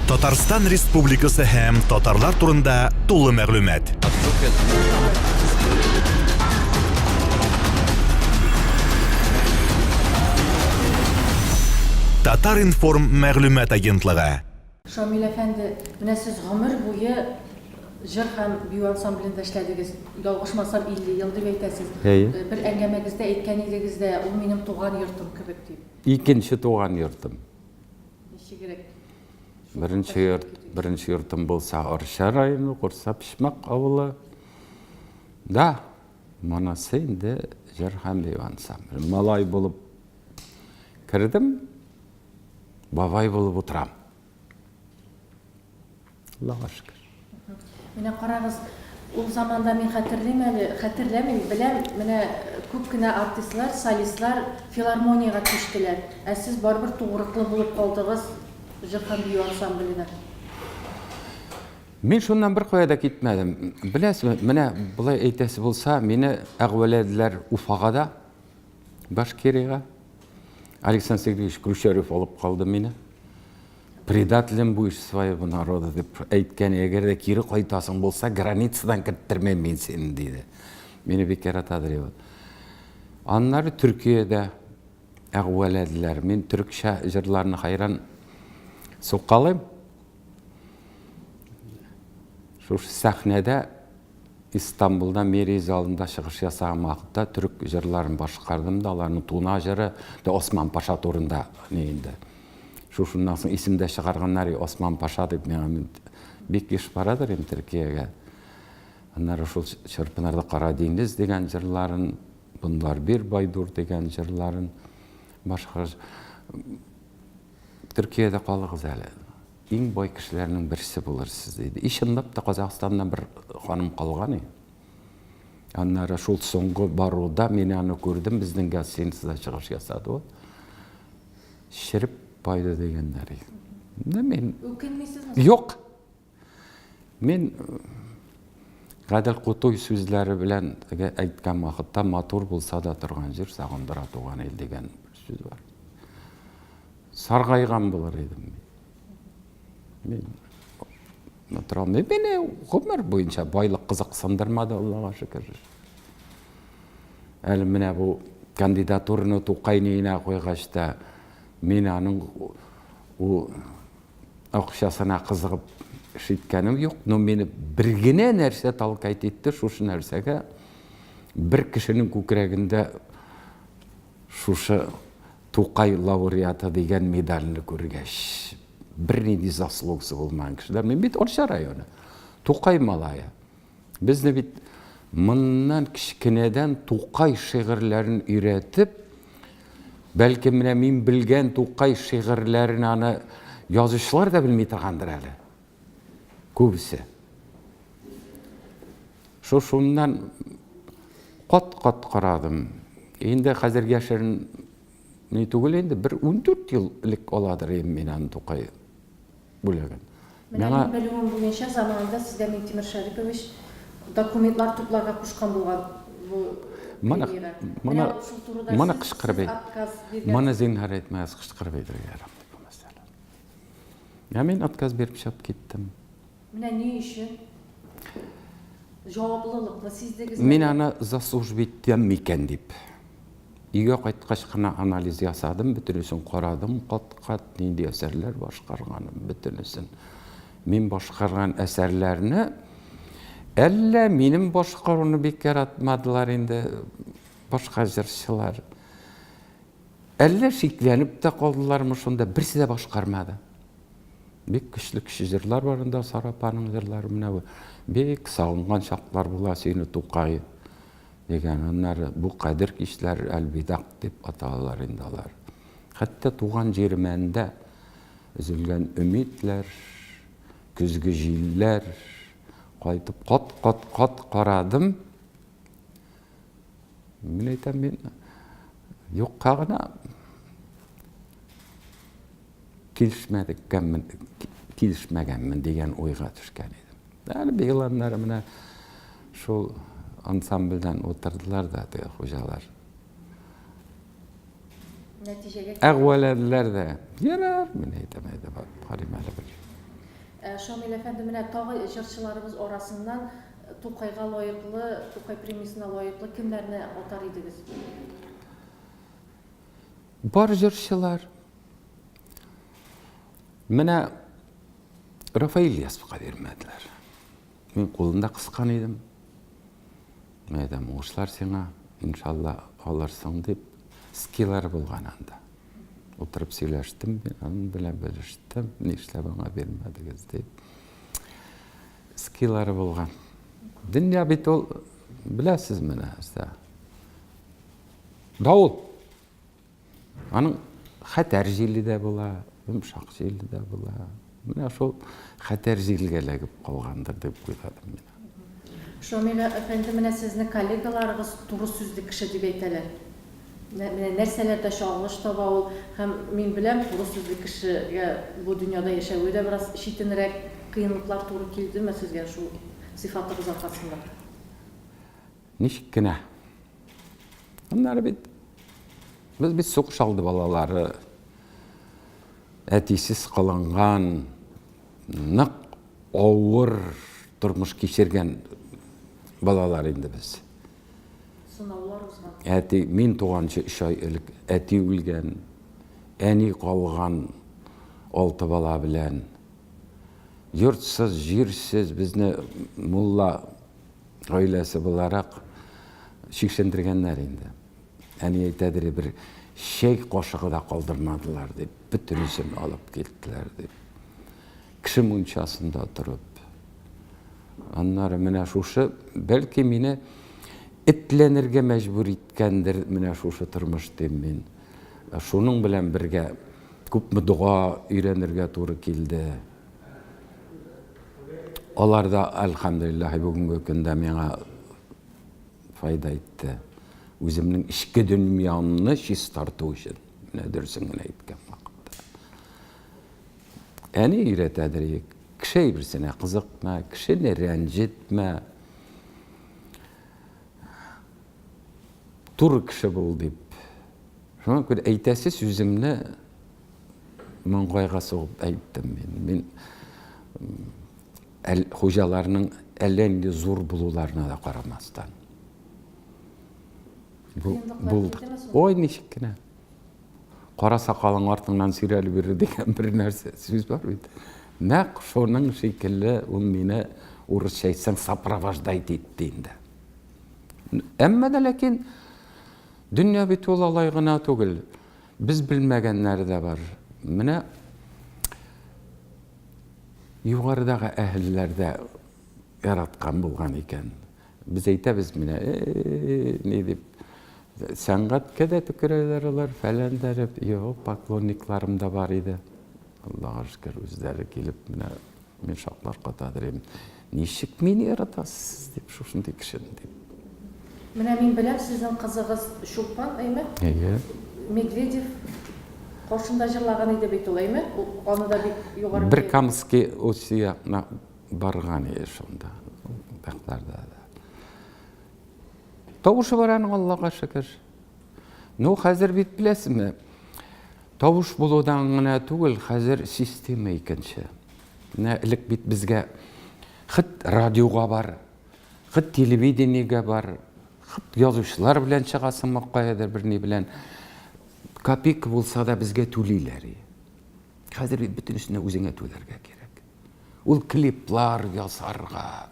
Татарстан Республикасы һәм татарлар турында тулы мәгълүмат. Татар-информ мәгълүмат агентлыгы. Шамил әфәнде, менә сез гомер буе җыр һәм бию ансамблендә эшләдегез. Ялгышмасам, 50 ел дип әйтәсез. Әйе. Бер әңгәмәгездә әйткән идегез дә, ул минем туган йортым кебек дип. Икенче туган йортым. Ничегрәк? Беренче йорт, беренче йортым булса Арча районы, Курса Почмак авылы. Да, монысы инде җыр һәм бию ансамбле. Малай булып кердем, бабай булып утырам. Аллага шөкер. Менә карагыз, ул заманда мин хәтерлим әле, хәтерләмим, беләм, менә күп кенә артистлар, солистлар филармониягә күчтеләр. Ә сез барыбер тугрыклы булып калдыгыз җыр һәм бию ансамбленә. Мин шуннан беркая да китмәдем. Беләсезме, менә болай әйтәсе булса, мине әгъвәләделәр Уфага да, Башкириягә. Александр Сергеевич Кручарев алып калды мине. Предателем будешь своего народа, дип әйткән, әгәр дә кире кайтасың булса, границадан керттермәм мин сине, диде. Мине бик яратадыр ул. Аннары Төркиядә әгъвәләделәр. Мин төркчә җырларны хайран сукалыйм. Шушы сәхнәдә Истанбулда Мери залында чыгыш ясаган вакытта төрек җырларын башкардым да, аларның Туна җыры, да Осман Паша турында ни инде. Шушыннан соң исемдә чыгарганнар, Осман Паша дип миңа мин бик еш барадыр инде Төркиягә. Аннары шул Чырпынарда Кара диңгез дигән җырларын, Бунлар бир байдур дигән җырларын башка Төркиядә калыгыз әле. Иң бай кешеләрнең берсе булырсыз, диде. И чынлап та Казахстаннан бер ханым калган иде. Аннары шул соңгы баруда мин аны күрдем, безнең гостиницада чыгыш ясады ул. Череп байды дигәннәр. Менә мин Үкенмисезме? Юк. Мин Гадел Кутуй сүзләре белән теге әйткән вакытта матур булса да торган җир сагындыра туган ил дигән бер сүз бар. Саргайган булыр идем мин. Мин тора алмыйм. Мине гомер буенча байлык кызыксындырмады, Аллага шөкер. Әле менә бу кандидатураны Тукай ниенә куйгач та, мин аның ул акчасына кызыгып эш иткәнем юк, но мине бер генә нәрсә толкать итте, шушы нәрсәгә бер кешенең күкрәгендә шушы Тукай лауреаты дигән медальне күргәч, бернинди заслугасы булмаган кешеләр. Мин бит Арча районы, Тукай малае. Безне бит моннан кечкенәдән Тукай шигырьләрен өйрәтеп, бәлки менә мин белгән Тукай шигырьләрен аны язучылар да белми торгандыр әле. Күбесе. Шушыннан кат-кат карадым. Инде хәзер яшерен ни түгел инде, бер 14 ел элек аладыр идем мин аны Тукай бүләген. Менә мин белүем буенча, заманында сезгә Миңтимер Шәрипович документлар тупларга кушкан булган бу премиягә. Моны, моны кычкырып әйт. Моны зинһар әйтмәгез, кычкырып әйтергә ярамый бу мәсьәлә. Ә мин отказ биреп чыгып киттем. Менә ни өчен? Җаваплылыкны сиздегезме? Мин аны заслуживать итәм микән дип. Өйгә кайткач кына анализ ясадым, бөтенесен карадым, кат-кат нинди әсәрләр башкарганым, бөтенесен. Мин башкарган әсәрләрне әллә минем башкаруны бик яратмадылар инде башка җырчылар. Әллә шикләнеп тә калдылармы шунда, берсе дә башкармады. Бик көчле көчле җырлар бар анда, Сара апаның җырлары менә бу. Бик сагынган чаклар була сине, Тукай дигән. Аннары бу кадер кичләр әлвидак дип аталалар инде алар. Хәтта туган җиремәндә өзелгән өмитләр, көзге җилләр кайтып кат-кат-кат карадым. Мин әйтәм, мин юкка гына килешмәдеккәнмен, килешмәгәнмен дигән уйга төшкән идем. Әле быел аннары менә шул ансамбльдән утырдылар да теге хуҗалар. Нәтиҗәгә Әгъвәләделәр дә. Ярар, мин әйтәм, әйдә барып карыйм әле бер. Ә, Шамил әфәнде, менә тагы җырчыларыбыз арасыннан Тукайга лаеклы, Тукай премиясенә лаеклы кемнәрне атар идегез? Бар җырчылар. Менә Рафаэль Ильясовка бирмәделәр. Мин кулын да кыскан идем. Мен әйтәм, уңышлар сиңа, иншалла алырсың дип. Скилар булган анда. Утырып сөйләштем, мин аның белән белештем, нишләп аңа бирмәдегез дип. Скилары булган. Дөнья бит ул, беләсез менә, Давыл. Аның хәтәр җиле дә була, йомшак җиле дә була. Менә шул хәтәр җилгә эләгеп калгандыр дип уйладым мин. Шамил әфәнде, менә сезне коллегаларыгыз туры сүзле кеше дип әйтәләр. Менә нәрсәләрдә чагылыш таба ул һәм мин беләм, туры сүзле кешегә бу дөньяда яшәве дә бераз читенрәк, кыенлыклар туры килдеме сезгә шул сыйфатыгыз аркасында? Ничек кенә. Аннары бит без бит сугыш алды балалары. Әтисез калынган, нык авыр тормыш кичергән балалар инде без. Сынаулар узган. Әти, мин туганчы 3 ай элек әти үлгән, әни калган алты бала белән. Йортсыз, җирсез безне мулла гаиләсе буларак чиксендергәннәр инде. Әни әйтәдер, бер чәй кашыгы да калдырмадылар дип, бөтенесен алып киттеләр дип. Кеше мунчасында торып. Аннары менә шушы, бәлки мине этләнергә мәҗбүр иткәндер менә шушы тормыш дим мин. Шуның белән бергә күпме дога өйрәнергә туры килде. Алар да, әлхәмдүлилләһ, бүгенге көндә миңа файда итте. Үземнең эчке дөньямны чистарту өчен, менә дөресен генә әйткән вакытта. Әни өйрәтәдер, кеше әйберсенә кызыкма, кешене рәнҗетмә. Туры кеше бул дип. Шуңа күрә әйтәсе сүземне Маңгайга сугып әйттем мин. Мин әл, хуҗаларның әллә нинди зур булуларына да карамастан. Бу, булды. Ой, ничек кенә. Кара сакалың артыңнан сөйрәлеп йөрер дигән бер нәрсә сүз бар бит. Нәкъ шуның шикелле ул мине урысча әйтсәң сопровождать итте инде. Әмма дә ләкин дөнья бит ул алай гына түгел. Без белмәгәннәре дә бар. Менә югарыдагы әһелләр дә яраткан булган икән. Без әйтәбез менә, ни дип, сәнгатькә дә төкерәләр алар, фәлән дә дип. Юк, поклонникларым да бар иде. Аллага шөкер, үзләре килеп менә Мин шаклар катадыр идем. Ничек мине яратасыз сез дип, шушындый кешене дип. Менә мин беләм, сезнең кызыгыз Чулпан, әйме? Әйе. Медведев каршында җырлаган иде бит ул, әйме? Аны да бик югары Бер Камский Усия барган иде шунда. Якларда да. Тавышы бар аның, Аллага шөкер. Ну, хәзер бит беләсезме, тавыш булудан гына түгел, хәзер система икенче. Менә элек бит безгә хет радиога бар, хет телевидениегә бар, хет язучылар белән чыгасыңмы каядыр бер ни белән. Копейка булса да безгә түлиләр. Хәзер бит бөтенесенә үзеңә түләргә кирәк. Ул клиплар ясарга,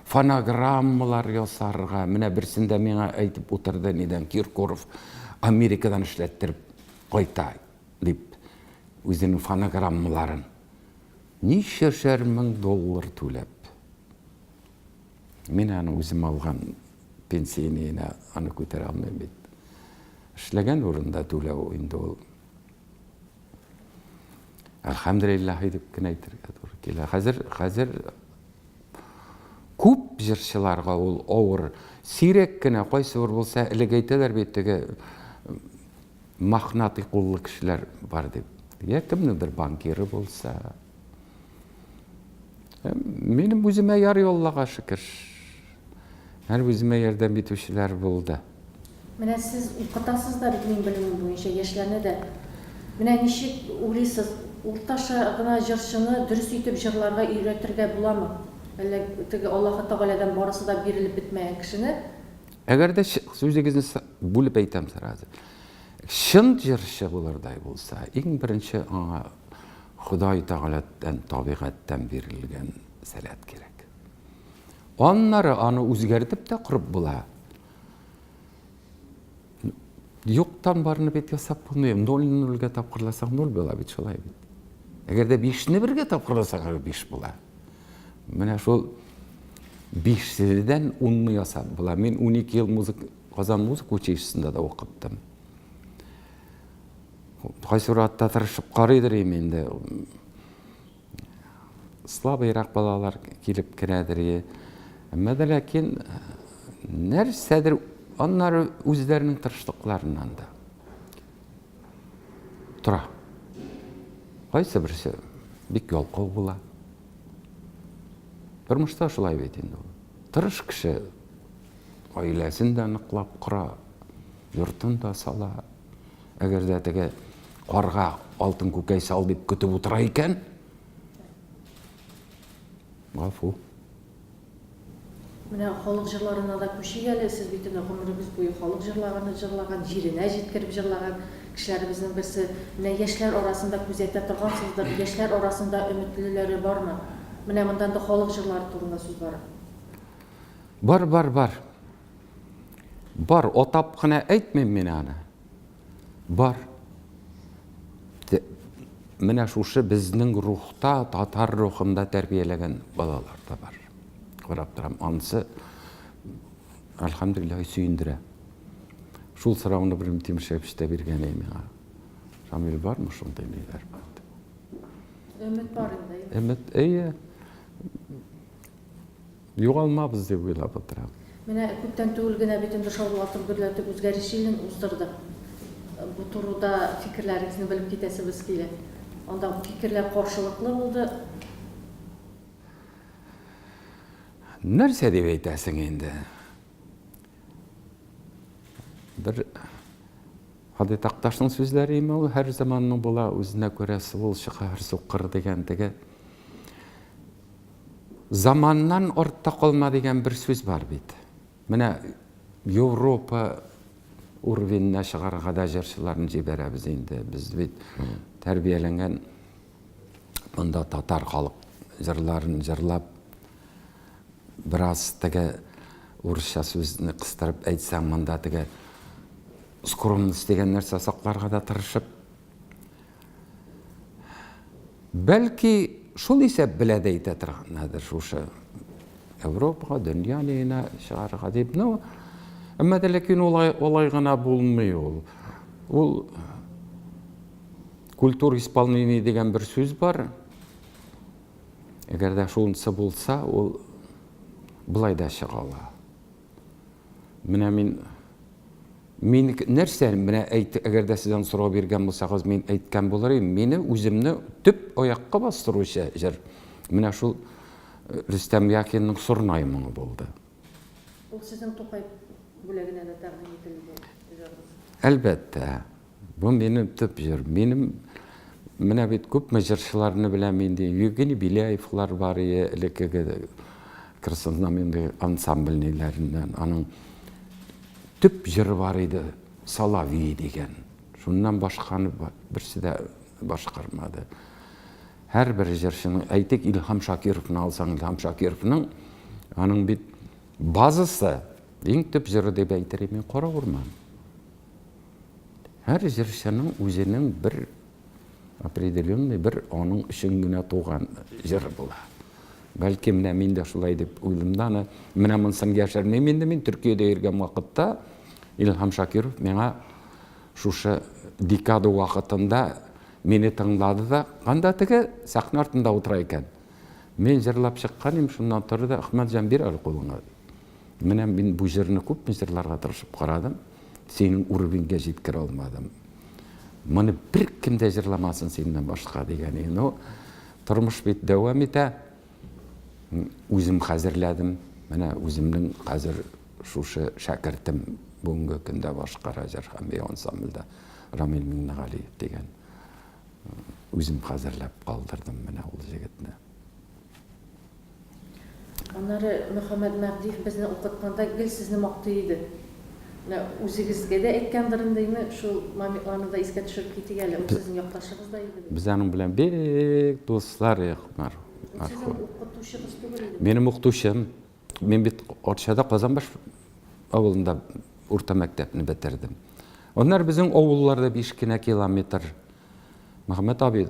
фонограммалар ясарга. Менә берсендә миңа әйтеп утырды, нидән Киркоров Америкадан эшләттереп кайта дип үзенең фонограммаларын. Ничәшәр мең доллар түләп. Мин аны үзем алган пенсияне аны күтәрә алмыйм бит. Эшләгән урында түләү инде ул. Әлхәмдүлилләһ дип кенә әйтергә туры килә. Хәзер, хәзер күп җырчыларга ул авыр. Сирәк кенә кайсы бер булса, элек әйтәләр бит теге мохнатый куллы кешеләр бар дип. Я кемнеңдер банкиры булса. Минем үземә ярый Аллага шөкер. Һәр үземә ярдәм итүчеләр булды. Менә сез укытасыз да бит, минем белүем буенча, яшьләрне дә. Менә ничек уйлыйсыз, Уртача гына җырчыны дөрес итеп җырларга өйрәтергә буламы? Әллә теге Аллаһы Тәгаләдән барысы да бирелеп бетмәгән кешене? Әгәр дә сүзегезне бүлеп әйтәм сразу. Чын җырчы булырдай булса, иң беренче аңа Ходай Тәгаләдән, табигатьтән бирелгән сәләт кирәк. Аннары аны үзгәртеп тә корып була. Юктан барны бит ясап булмый. Нольне нольгә тапкырласаң, ноль була бит, шулай бит. Әгәр дә бишне бергә тапкырласаң, биш була. Менә шул бишседән унны ясап була. Мин 12 ел музык, Казан музыка училищесында да укыттым. Кайсы вакытта тырышып карыйдыр идем инде. Слабыйрак балалар килеп керәдер. Әмма дә ләкин нәрсәдер аннары үзләренең тырышлыкларыннан да тора. Кайсы берсе бик ялкау була. Тормышта шулай бит инде ул. Тырыш кеше гаиләсен дә ныклап кора, йортын да сала. Әгәр дә теге карга алтын күкәй сал дип көтеп утыра икән, гафу. Менә халык җырларына да күчик әле. Сез бит инде гомерегез буе халык җырлаганы җырлаган, җиренә җиткереп җырлаган кешеләребезнең берсе. Менә яшьләр арасында күзәтә торгансыздыр, яшьләр арасында өметлеләре бармы? Менә монда инде халык җырлары турында сүз бара. Бар, бар, бар. Бар, атап кына әйтмим мин аны. Бар. Менә шушы безнең рухта, татар рухында тәрбияләгән балалар да бар. Карап торам, анысы әлхәмдүлилләһ сөендерә. Шул сорауны бер Тимшевич тә биргән иде миңа. Шамил, бармы шундый ниләр? Өмет бар инде. Өмет, әйе. Югалмабыз дип уйлап утырам. Менә күптән түгел генә бит инде шаулатып, гөрләтеп Үзгәреш җилен уздырдык. Бу турыда фикерләрегезне белеп китәсебез килә. Анда фикерләр каршылыклы булды. Нәрсә дип әйтәсең инде? Бер Һади Такташның сүзләре име ул, һәр заманның була үзенә күрә сволочы, һәр сукыр дигән теге. Заманнан артта калма дигән бер сүз бар бит. Менә Европа уровеньна чыгарга да җырчыларны җибәрәбез инде. Без бит тәрбияләнгән монда татар халык җырларын җырлап, бераз теге урысча сүзне кыстырып әйтсәң, монда теге скромность дигән нәрсә сакларга да тырышып. Бәлки, шул исәп белә дә әйтә торганнардыр шушы Европага, дөнья ниенә чыгарырга дип. Ну, әмма дә ләкин улай, олай гына булмый ул. Ул культура исполнения дигән бер сүз бар. Әгәр дә шунысы булса, ул былай да чыга ала. Менә мин мин нәрсә менә әйт, әгәр дә сездән сорау биргән булсагыз, мин әйткән булыр идем. Мине үземне төп аякка бастыручы җыр менә шул э, Рөстәм Яхинның Сорнай моңы булды. Ул сезнең Тукай бүләгенә дә тәкъдим ителде җырыгыз. Әлбәттә. Бу минем төп җыр. Минем менә бит күпме җырчыларны беләм инде. Евгений Беляевлар бар ие, элеккеге Краснознаменный ансамбль ниләреннән. Аның төп җыры бар иде, Соловей дигән. Шуннан башканы берсе дә башкармады. Һәрбер җырчының, әйтик, Илһам Шакировны алсаң, Илһам Шакировның аның бит базасы, иң төп җыры дип әйтер идем, Кара урман. Һәр җырчының үзенең бер определенный бер аның өчен генә туган җыры була. Бәлки менә мин дә шулай дип уйлыйм да аны. Менә монысын яшермим инде мин Төркиядә йөргән вакытта Илһам Шакиров миңа шушы декада вакытында мине тыңлады да, анда теге сәхнә артында утыра икән. Мин җырлап чыккан идем, шуннан торды да, Әхмәтҗан, бир әле кулыңа. Менә мин бу җырны күпме җырларга тырышып карадым, синең уровеньгә җиткерә алмадым. Моны беркем дә җырламасын синнән башка дигән. Ну, тормыш бит дәвам итә. Үзем хәзерләдем. Менә үземнең хәзер шушы шәкертем бүгенге көндә башкара җыр һәм бию ансамбльдә Рамил Миңнегалиев дигән. Үзем хәзерләп калдырдым менә ул җегетне. Аннары Мөхәммәд Мәһдиев безне укытканда гел сезне мактый иде. Менә үзегезгә дә әйткәндер инде, әйме, шул моментларны да искә төшереп китик әле. Ул сезнең якташыгыз да иде бит. Без аның белән бик дуслар идек, мәрхүм. Ул сезнең укытучыгыз түгел иде. Минем укытучым. Мин бит Арчада Казанбаш авылында урта мәктәпне бетердем. Аннары безнең авылларда 5 кенә километр. Мөхәммәд абый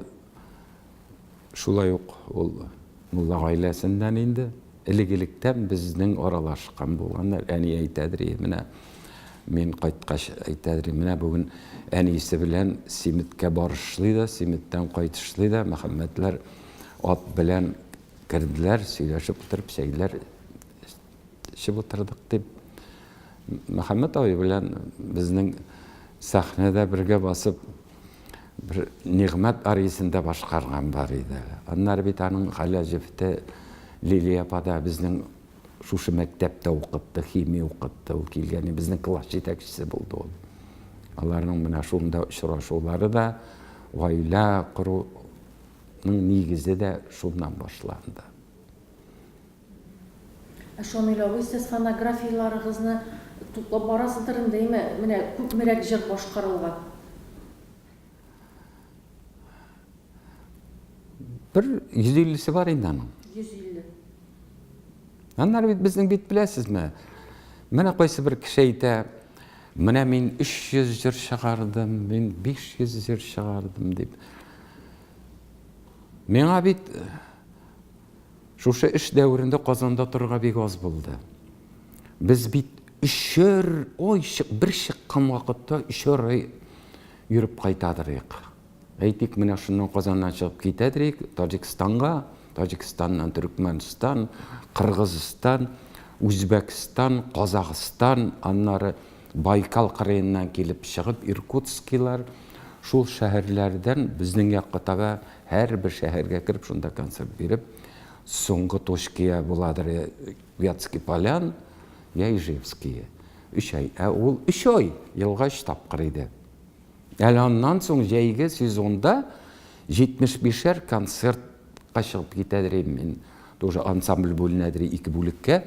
Шулай ук ул мулла гаиләсеннән инде. Элек-электән безнең аралашкан булганнар. Әни әйтәдер, менә мин кайткач әйтәдер, менә бүген әнисе белән Симеткә барышлый да, Симеттән кайтышлый да Мөхәммәтләр ат белән керделәр, сөйләшеп утырып, чәйләр эчеп утырдык дип. Мөхәммәт абый белән безнең сәхнәдә бергә басып бер Нигъмәт ариясен дә башкарган бар иде. Аннары бит аның хәләл җефете Лилия апа да безнең шушы мәктәптә укытты, химия укытты. Ул килгән, безнең класс җитәкчесе булды ул. Аларның менә шунда очрашулары да, гаилә коруның нигезе дә шуннан башланды. Ә Шамил абый, сез фонографияләрегезне туплап барасыздыр инде, әйме? Менә күпмерәк җыр башкарылган? Бер 150-се бар инде аның. 150. Аннары бит безнең бит беләсезме? Менә кайсы бер кеше әйтә, менә мин 300 җыр чыгардым, мин 500 җыр чыгардым дип. Миңа бит Шушы эш дәверендә Казанда торырга бик аз булды. Без бит өчәр ай, бер чыккан вакытта өчәр ай йөреп кайтадырыйк. Әйтик, менә шуннан Казаннан чыгып китәдерик Таҗикстанга, Таҗикстаннан Төркмәнстан, Кыргызстан, Үзбәкстан, Казахстан, аннары Байкал кырыеннан килеп чыгып Иркутскилар, шул шәһәрләрдән безнең якка таба Һәрбер шәһәргә кереп, шунда концерт биреп, соңгы точкия буладыр Вятский Полян, я Ижевские. Өч ай. Ә ул өч ай, елга өч тапкыр иде. Әле аннан соң җәйге сезонда 75-әр концертка чыгып китәдер идем мин. Тоже ансамбль бүленәдер ике бүлеккә.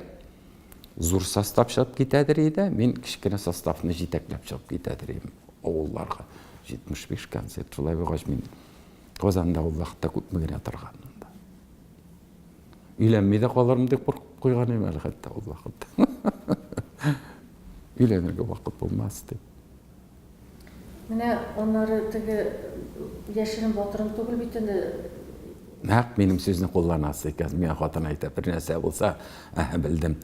Зур состав чыгып китәдер иде. Мин кечкенә составны җитәкләп чыгып китәдер идем авылларга. 75 концерт. Шулай булгач мин Казанда ул вакытта күпме генә торганмын да. Өйләнми дә калырмын дип куркып куйган идем әле хәтта ул вакытта. Өйләнергә вакыт булмас дип. Менә аннары теге яшерен батырын түгел бит инде. Нәкъ минем сүзне кулланасы икән. Миңа хатын әйтә, бер нәрсә булса, әһә, белдем.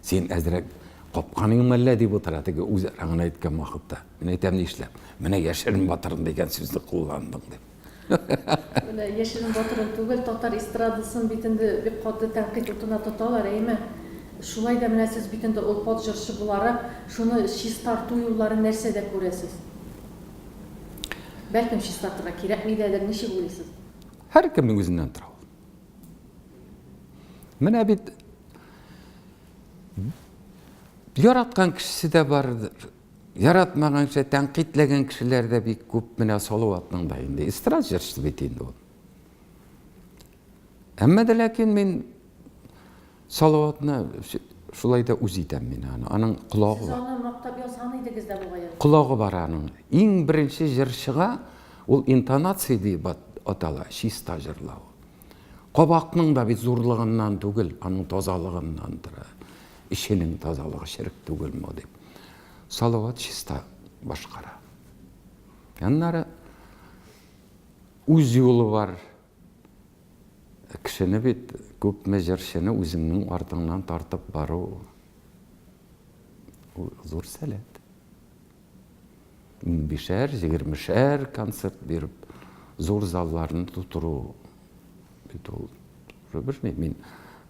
Син әзрәк капканың мәллә дип утыра теге үз аңына әйткән вакытта. Мин әйтәм, нишләп? Менә яшерен батырын дигән сүзне кулландың дип. Менә яшерен батырын түгел, татар эстрадасын бит инде бик каты тәнкыйть утына тоталар, әйеме? Шулай да менә сез бит инде олпат җырчы буларак, шуны чистарту юлларын нәрсәдә күрәсез? Бәлкем чистартырга кирәкми дәдер, ничек уйлыйсыз? Һәркемнең үзеннән тора ул. Менә бит яраткан кешесе дә бар, Яратмаган кеше, тәнкыйтьләгән кешеләр дә бик күп. Менә Салаватның да инде эстрада җырчысы бит инде ул. Әмма дә ләкин мин Салаватны шулай да үз итәм мин аны. Аның колагы бар. Сез аны мактап язган идегез дә бугай. Колагы бар аның. Иң беренче җырчыга ул интонация дип атала, чиста җырлау. Кабакның да бит зурлыгыннан түгел, аның тазалыгыннан тора. Эченең тазалыгы черек түгелме дип. Салават чиста башкара. Аннары үз юлы бар. Кешене бит күпме җырчыны үзеңнең артыңнан тартып бару ул зур сәләт. Унбишәр, егермешәр концерт биреп, зур залларны тутыру бит ул бер ни. Мин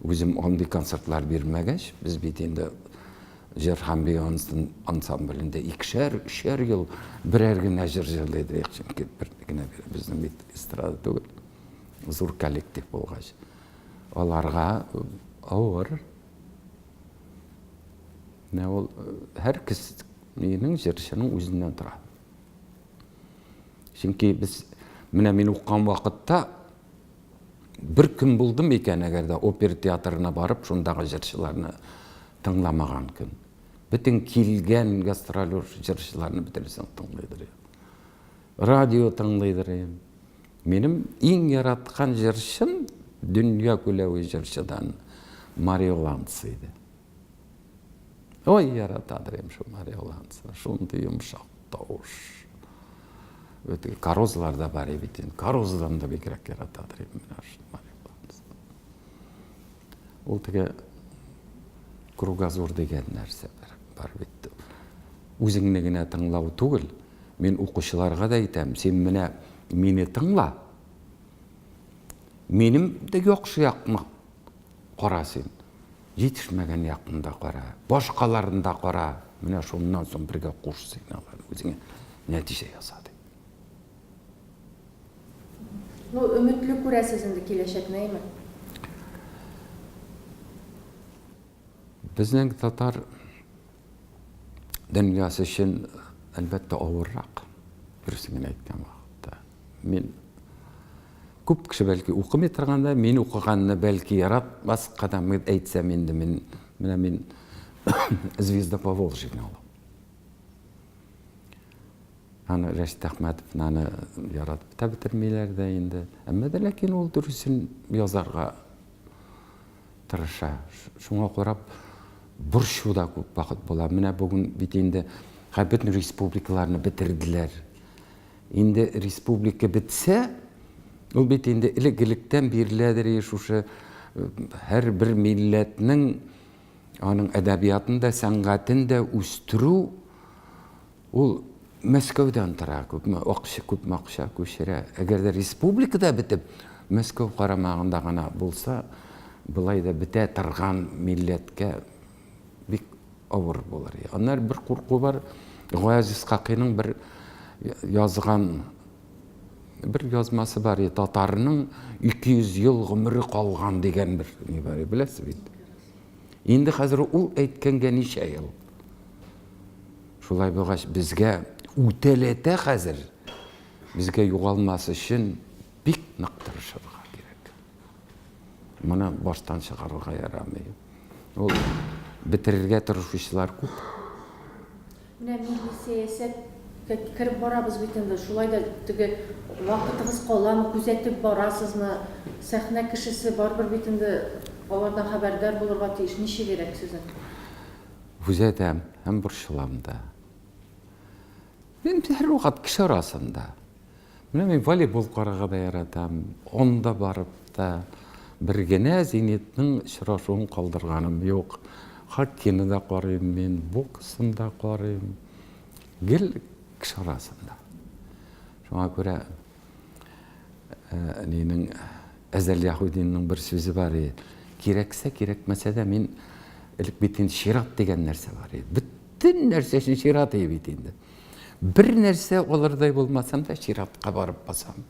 үзем андый концертлар бирмәгәч, без бит инде җыр һәм бию ансамблендә икешәр, өчәр ел берәр генә җыр җырлый идек, чөнки бер генә безнең бит эстрада түгел, зур коллектив булгач. Аларга авыр. Менә ул һәр кешенең җырчының үзеннән тора. Чөнки без Менә мин укыган вакытта бер көн булды микән, әгәр дә опера театрына барып, шундагы җырчыларны тыңламаган көн. Бөтен килгән гастролер җырчыларны бөтенесен тыңлыйдыр. Радио тыңлыйдыр. Минем иң яраткан җырчым дөнья күләве җырчыдан Марио Ланц иде. Ой, яратадыр идем шул Марио Ланцны. Шундый йомшак тавыш. Өте Карозлар да бар бит инде. Кароздан да бигрәк яратадыр идем менә шул Марио Ланцны. Ул теге кругозор дигән нәрсә бар бит. Үзеңне генә тыңлау түгел, мин укучыларга да әйтәм, син менә мине тыңла, минем дә яхшы якны кара син, җитешмәгән якны да кара, башкаларны да кара, менә шуннан соң бергә куш син аларны, үзеңә нәтиҗә яса дип. Ну, өметле күрәсез инде киләчәкне, әйме? Безнең татар дөньясы өчен, әлбәттә, авыррак. Дөресен генә әйткән вакытта. Мин күп кеше бәлки укымый торганда, мин укыганны бәлки яратмаска да әйтсәм инде мин менә мин Звезда Поволжья алам. Аны Рәшит Әхмәтовны аны яратып та бетермиләр дә инде. Әмма дә ләкин ул дөресен язарга тырыша. Шуңа карап борчу да күп вакыт була. Менә бүген бит инде бөтен республикаларны бетерделәр. Инде республика бетсә, ул бит инде элек-электән биреләдер шушы һәрбер милләтнең аның әдәбиятын да, сәнгатен дә үстерү Ул Мәскәүдән тора, күпме акча, күпме акча күчерә. Әгәр дә республикада бетеп, Мәскәү карамагында гына булса, былай да бетә торган милләткә бик авыр булыр. Аннары бер курку бар, Гаяз Исхакыйның бер язган бер язмасы бар, татарның 200 ел гомере калган дигән бер ни бар, беләсез бит. Инде хәзер ул әйткәнгә ничә ел? Шулай булгач, безгә үтәләтә хәзер, безгә югалмас өчен бик нык тырышырга кирәк. Моны баштан чыгарырга ярамый. Ул бетерергә тырышучылар күп. Менә милли сәясәткә кереп барабыз бит инде. Шулай да теге вакытыгыз каламы, күзәтеп барасызмы? Сәхнә кешесе барыбер бит инде алардан хәбәрдар булырга тиеш. Ничегрәк сезнең? Күзәтәм һәм борчылам да. Мин һәрвакыт кеше арасында. Менә мин волейбол карарга да яратам. Анда барып та бер генә Зенитның очрашуын калдырганым юк. Хоккейны да карыйм мин, боксын да карыйм. Гел кеше арасында. Шуңа күрә нинең Әзәл Яһүдинның бер сүзе бар иде. Кирәксә, кирәкмәсә дә мин элек бит инде чират дигән нәрсә бар иде. Бөтен нәрсә өчен чират иде бит инде. Бер нәрсә алырдай булмасам да чиратка барып басам.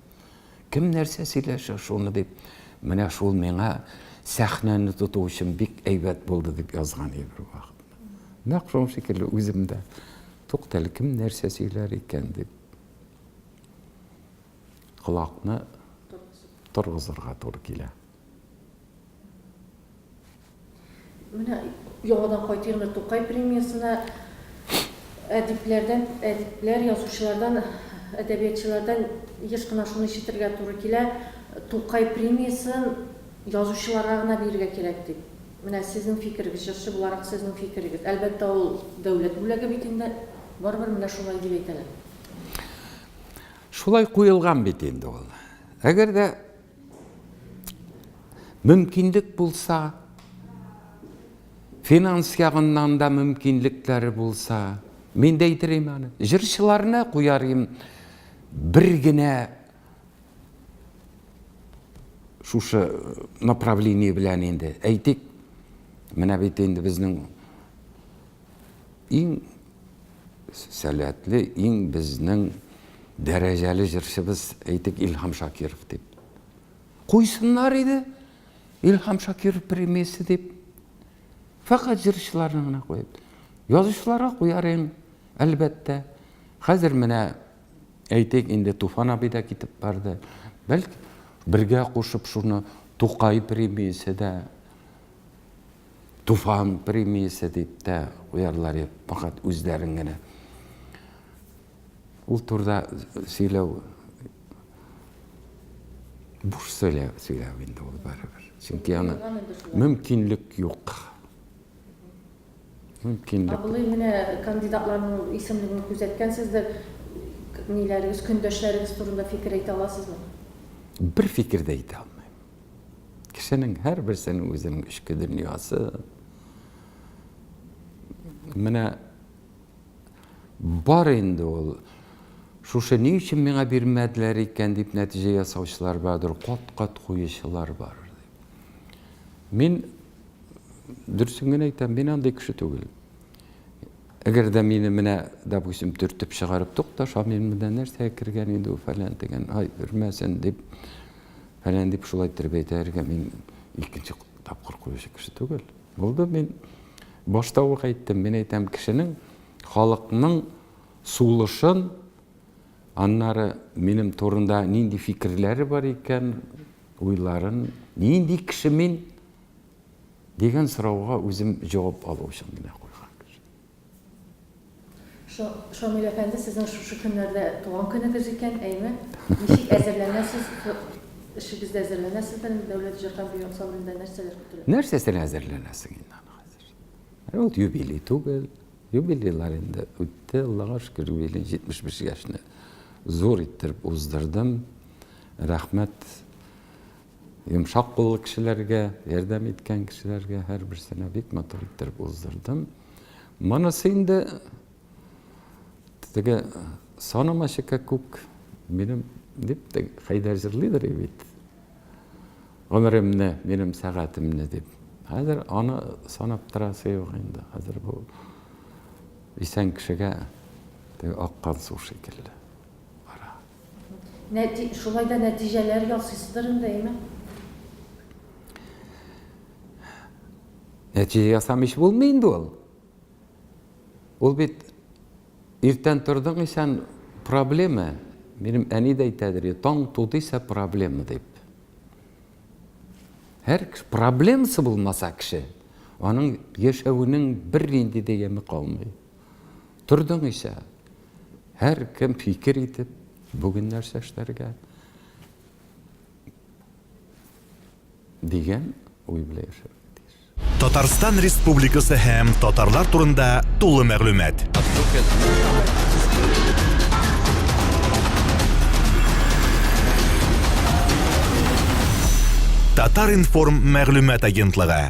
Кем нәрсә сөйләшә шуны дип. Менә шул миңа сәхнәне тоту өчен бик әйбәт булды дип язган иде бер вакыт. Нәкъ шул шикелле үзем дә. Туктале, кем нәрсә сөйләр икән дип. Колакны торгызырга туры килә. Менә яңадан кайтыйк инде Тукай премиясенә. Әдипләрдән, әдипләр, язучылардан, әдәбиятчылардан еш кына шуны ишетергә туры килә, Тукай премиясен язучыларга гына бирергә кирәк дип. Менә сезнең фикерегез, җырчы буларак сезнең фикерегез. Әлбәттә, ул дәүләт бүләге бит инде. Барыбер менә шулай дип әйтәләр. Шулай куелган бит инде ул. Әгәр дә мөмкинлек булса, финанс ягыннан да мөмкинлекләре булса, мин дә әйтер идем аны. Җырчыларны куяр идем бер генә шушы направление белән инде. Әйтик, менә бит инде безнең Иң сәләтле, иң безнең дәрәҗәле җырчыбыз, әйтик, Илһам Шакиров дип. Куйсыннар иде Илһам Шакиров премиясе дип. Фәкать җырчыларны гына куеп. Язучыларга куяр идем, әлбәттә. Хәзер менә Әйтик, инде Туфан абый да китеп барды. Бәлки, бергә кушып шуны Тукай премиясе дә, Туфан премиясе дип тә куярлар иде, фәкать үзләрен генә. Ул турыда сөйләү буш сөйләү, сөйләү инде ул барыбер. Чөнки аны мөмкинлек юк. Мөмкинлек. Абылый, менә кандидатларның исемлеген күзәткәнсездер. Ниләрегез, көндәшләрегез турында фикер әйтә аласызмы? Бер фикер дә әйтә алмыйм. Кешенең һәрберсенең үзенең эчке дөньясы. Менә бар инде ул. Шушы ни өчен миңа бирмәделәр икән дип нәтиҗә ясаучылар бардыр, кат-кат куючылар бар. Мин дөресен генә әйтәм, мин андый кеше түгел. Әгәр дә мине менә, допустим, төртеп чыгарып, тукта, Шамил менә нәрсәгә кергән инде ул фәлән дигән, ай, өрмәсен дип, фәлән дип шулай иттереп әйтәргә мин икенче тапкыр куючы кеше түгел. Булды, мин башта ук әйттем, мин әйтәм, кешенең, халыкның сулышын, аннары минем турында нинди фикерләре бар икән, уйларын, нинди кеше мин дигән сорауга үзем җавап алу өчен генә куйган кеше. Шамил әфәнде, сезнең шушы көннәрдә туган көнегез икән, әйме? Ничек әзерләнәсез? Эшегездә әзерләнәсездер инде, Дәүләт җыр һәм бию ансамблендә нәрсәләр көтелә? Нәрсәсенә әзерләнәсең инде аны хәзер? Ул юбилей түгел. Юбилейлар инде үтте, Аллага шөкер, юбилей 75 яшьне зур иттереп уздырдым. Рәхмәт йомшак куллы кешеләргә, ярдәм иткән кешеләргә һәрберсенә бик матур иттереп уздырдым. Монысы инде теге санамачы күк минем дип теге Хәйдәр җырлыйдыр бит. Гомеремне, минем сәгатемне дип. Хәзер аны санап торасы юк инде. Хәзер бу исән кешегә теге аккан су шикелле бара. Нәти, шулай да нәтиҗәләр ясыйсыздыр инде, әйме? Нәтиҗә ясамыйч булмый инде ул. Ул бит иртән тордың исән проблема. Минем әни дә әйтәдер, таң туды исә проблема дип. Һәр проблемасы булмаса кеше, аның яшәвенең бернинди дә яме калмый. Тордың исә, һәркем фикер итеп, бүген нәрсә эшләргә дигән уй белән яшәргә тиеш. Татарстан Республикасы һәм татарлар турында тулы мәгълүмат. Татар-информ мәгълүмат агентлыгы.